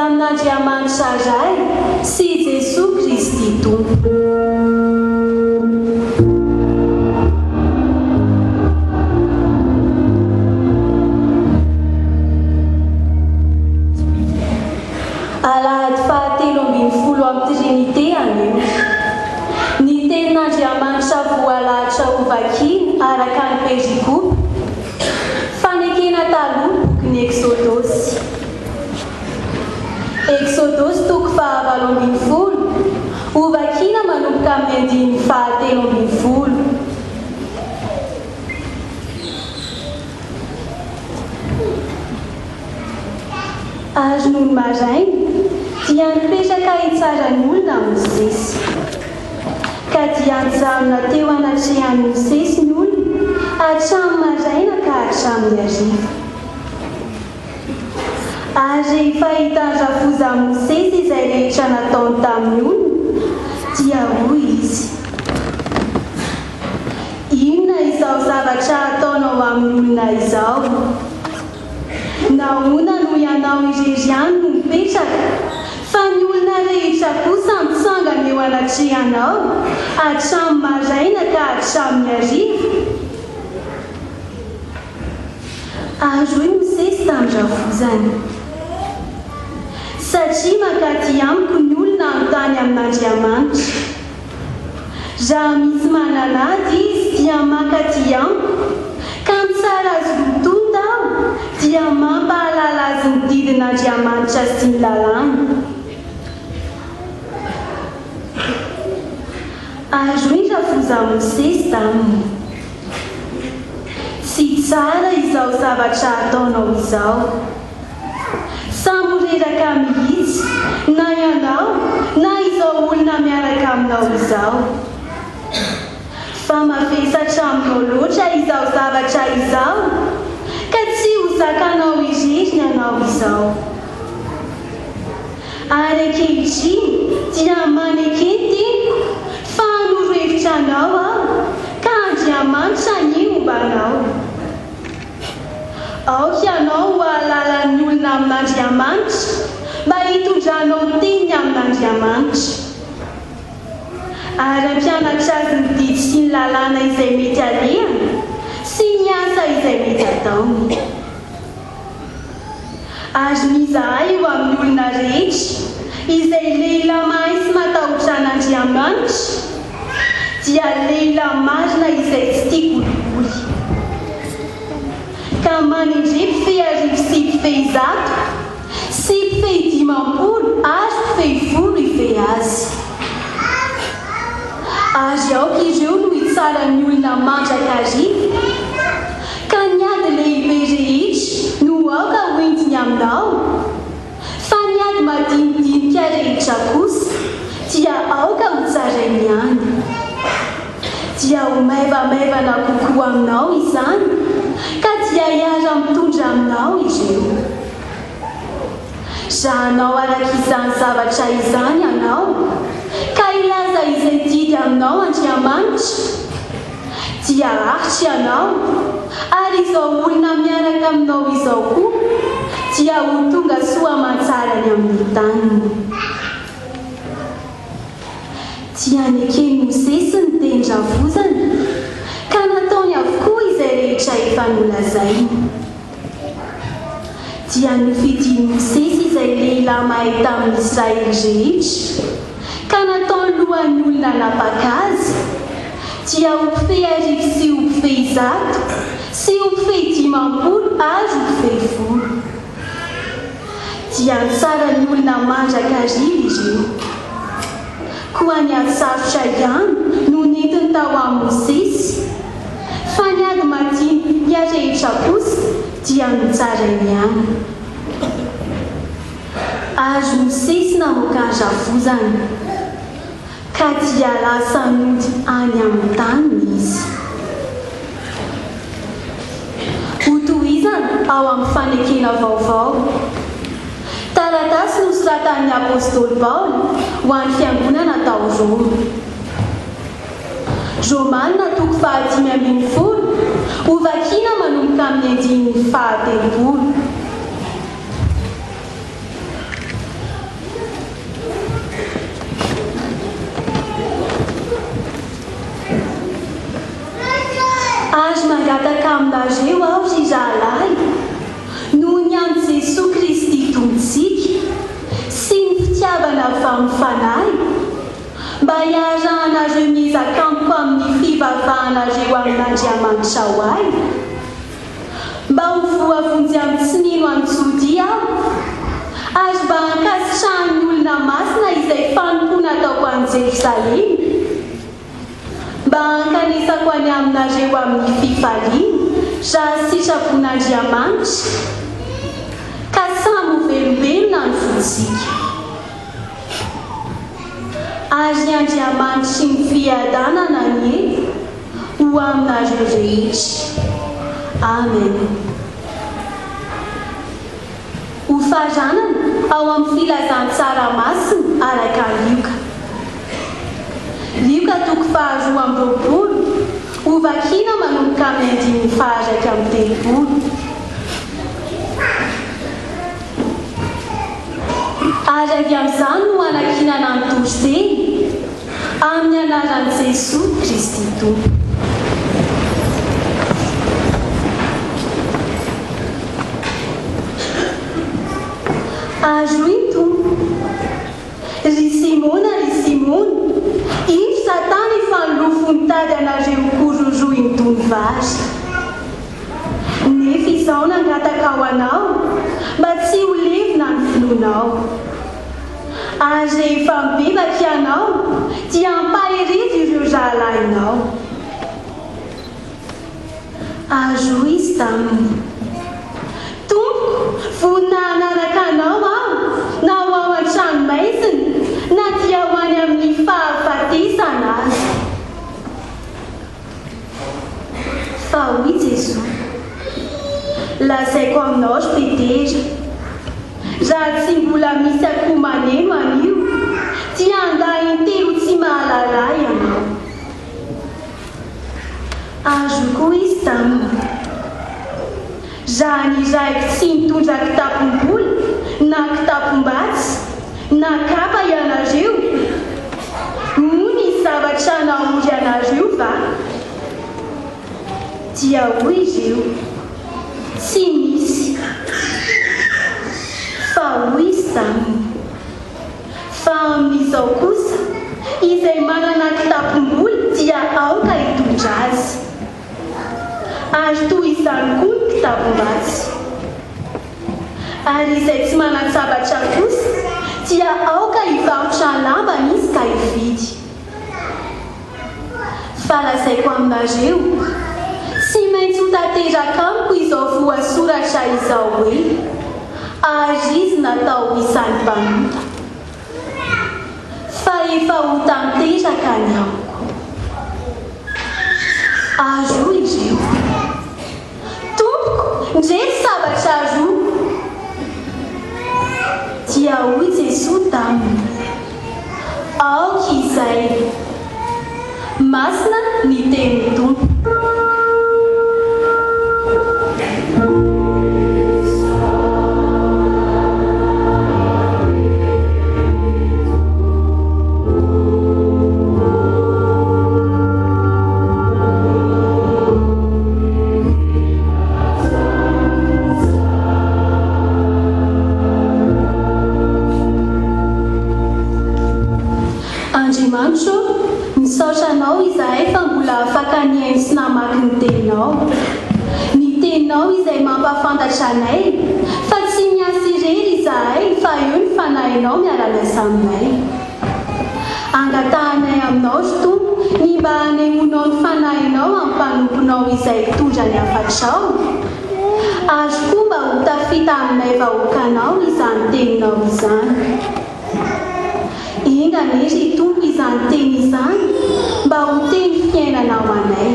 amin'Andriamanitra Ray sy i Jesoa Kristy Tompo. Alahady fahatelo 12 amin'ny Trinite anio. Ny Tenin'Andriamanitra voalahatra hovakina araka ny perikopa, Fanekena Taloha, bokin'ny Eksodosy. Eksodosy toko faha-18, hovakina manomboka amin'ny andininy faha-13. Ary nony maraina, dia nipetraka hitsara ny olona Mosesy. Ka dia nijanona teo anatrehan'i Mosesy ny olona hatramin'ny maraina ka hatramin'ny hariva. Ary rehefa hitan'ny rafozan'i Mosesy izay rehetra nataony tamin'ny olona, dia hoy izy, Inona izao zavatra ataonao amin'ny olona izao? Nahoana no ianao irery ihany no mipetraka, fa ny olona rehetra kosa mitsangana eo anatrehanao hatramin'ny maraina ka hatramin'ny hariva? Ary hoy Mosesy tamin-dravozany, Satria mankaty amiko ny olona hanontany amin'Andriamanitra. Raha misy manana ady izy dia mankaty amiko, ka mitsara azy roa tonta aho, dia mampahalala azy ny didin'Andriamanitra sy ny lalàny. Ary hoy rafozan'i Mosesy taminy, Tsy tsara izao zavatra ataonao izao. Samy ho reraka mihitsy na ianao na izao olona miaraka aminao izao. Fa mavesatra aminao loatra izao zavatra izao ka tsy ho zakanao irery ny anao izao. Ary ankehitriny dia maneke ny teniko fa hanoro hevitra anao aho ka Andriamanitra anie homba anao. Aoka ianao ho hahalalan'ny olona amin'Andriamanitra, mba hitondranao teny ny amin'Andriamanitra. Ary hampianatra azy ny didy sy ny lalàna izay mety alehany, sy ny asa izay mety ataony. Ary mizahà eo amin'ny olona rehetra, izay lehilahy mahay sy matahotra an'Andriamanitra, dia lehilahy marina izay tsy tia kolikoly. Ka manendre mpifehy arivo sy mpifehy zato, sy mpifehy 50 ary mpifehy folo hifehy azy. Ary aoka ireo no hitsara ny olona mandrakariva, ka ny ady lehibe rehetra no aoka hoentiny aminao, fa ny ady madinidinika rehetra kosa dia aoka hotsarainy ihany. Dia ho maivamaivana kokoa aminao izany, ka dia hiara-mitondra aminao ireo. Raha hanao araka izany zavatra izany ianao, ka hilaza izay didy aminao Andriamanitra, dia haharitra ianao, ary izao olona miaraka aminao izao koa dia ho tonga soa aman-tsara any amin'ny taniny. Dia neken'i Mosesy ny teny ravozany, ka nataony avokoa izay rehetra efa nolazainy. Dia nofidin'i Mosesy izay lehilahy mahay tamin'ny Israely rehetra, ka nataony lohan'ny olona nanapaka azy, dia ho mpifehy arivo sy ho mpifehy zato sy ho mpifehy 50 ary ho mpifehy folo. Dia nitsara ny olona mandrakariva ireo. Koa ny ady sarotra ihany no nentiny tao amin'i Mosesy, fa ny ady madinika rehetra kosa dia notsarainy ihany. Ary Mosesy namoaka ny ravozany, ka dia lasa nody any amin'ny taniny izy. Hotohizana ao amin'ny Fanekena Vaovao. Taratasy nosoratan'ny apostoly Paoly ho an'ny fiangonana tao Roma. Romana toko faha-15, hovakina manomboka amin'ny andininy faha-30. anareo aho, ry rahalahy, noho ny amin'i Jesoa Kristy Tompontsika, sy ny fitiavana avy amin'ny Fanahy, mba hiarahanareo miezaka amiko amin'ny fivavahanareo amin'Andriamanitra ho ahy, mba ho voavonjy amin'ny tsy mino an'i Jodia aho, ary mba hankasitrahan'ny olona masina izay fanompoana ataoko any Jerosalema, mba hankanesako any aminareo amin'ny fifaliana, raha sitrapon'Andriamanitra, ka samy ho velombelona ny fontsika. Ary Andriamanitry ny fiadanana anie ho aminareo rehetra. Amen. Hofaranana ao amin'ny Filazantsara Masina araka an'i Lioka. Lioka toko faharoa amby roapolo, hovakina manomboka amin'ny andininy faha-31. Ary avy amin'izany no hanankinana ny toriteny, amin'ny anaran'i Jesoa Kristy Tompo. Ary hoy ny Tompo, Ry Simona, ry Simona, indro Satana efa nilofo nitady anareo kororohin'ny dony vary. Nefa izaho nangataka ho anao mba tsy ho levona ny finoanao. Ary rehefa mibebaka ianao dia ampaherezo ireo rahalahinao. Ary hoy izy taminy, Tompoko, vonona hanaraka anao aho na ho ao an-tranomaizina na dia ho any amin'ny fahafatesana aza. Fa hoy Jesoa, Lazaiko aminao ry Petera, raha tsy mbola misy akoho maneno anio, dia handà intelo tsy mahalala Ahy ianao. Ary hoy koa Izy taminy, Raha ny Raiko tsy nitondra kitapom-bola na kitapom-batsy na kapa ianareo, moa nisy zavatra nahory anareo va? Dia hoy ireo, Tsy nisy. Fa hoy Izy taminy, Fa amin'izao kosa, izay manana kitapom-bola dia aoka hitondra azy. Ary toy izany koa ny kitapom-batsy. Ary izay tsy manan-tsabatra kosa dia aoka hivarotra lambany izy ka hividy. Fa lazaiko aminareo, tsy maintsy ho tanteraka amiko izao voasoratra izao hoe, Ary izy natao ho isan'ny mpanota. Fa efa ho tanteraka ny amiko. Ary hoy ireo, Tompoko, ndre ny sabatra roa. Dia hoy Jesoa taminy, Aoka izay. Masina ny tenin'ny Tompo. Andriamanitra ô, misaotra Anao izahay fa mbola afaka nihaino sy namaky ny Teninao. Ny Teninao izay mampahafantatra anay fa tsy miasa irery izahay fa eo ny Fanahinao miara-miasa aminay. Angatahanay Aminao ry Tompo ny mba hanehoanao ny Fanahinao amin'ny mpanomponao izay hitondra ny hafatrao, ary koa mba ho tafita aminay vahoakanao izany Teninao izany. Enga anie ry Tompo izany teny izany mba ho teny fiainana ho anay.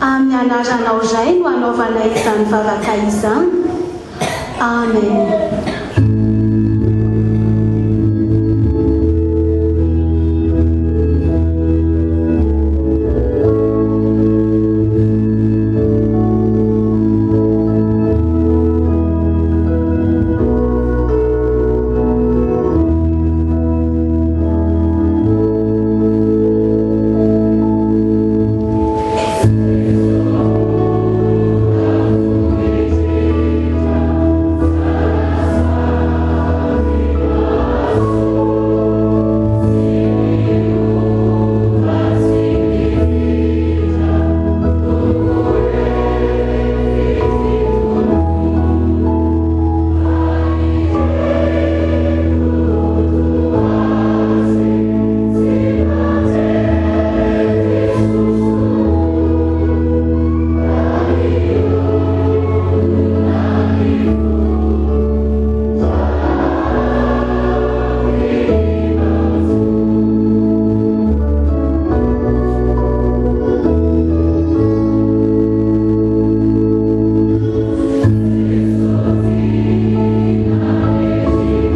Amin'ny anaranao Ray no anaovanay izany vavaka izany. Amen.